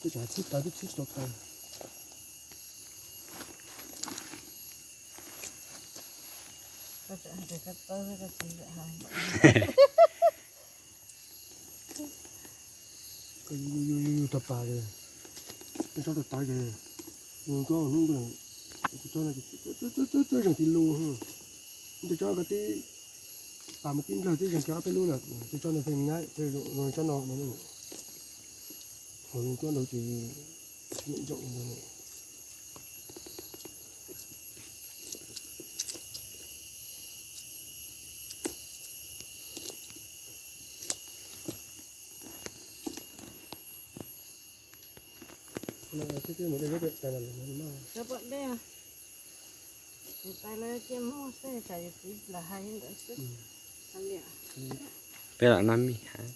Twb tsam txhib tawv twb txhib tsis tau tawv. Yus yus yus tau pas ces, tsob tau tawv ces, yus tsob hnub kuv tsob no, tsob zeeg tib lub, tsob ko tib pas mus tib nplawg tib zeeg kiag ob peb lub lawm, tsob no pheej nyab, tsob no, thaum yus tuaj ntawd ces nim ntsaum ntawd. Peb lam noj mis hav.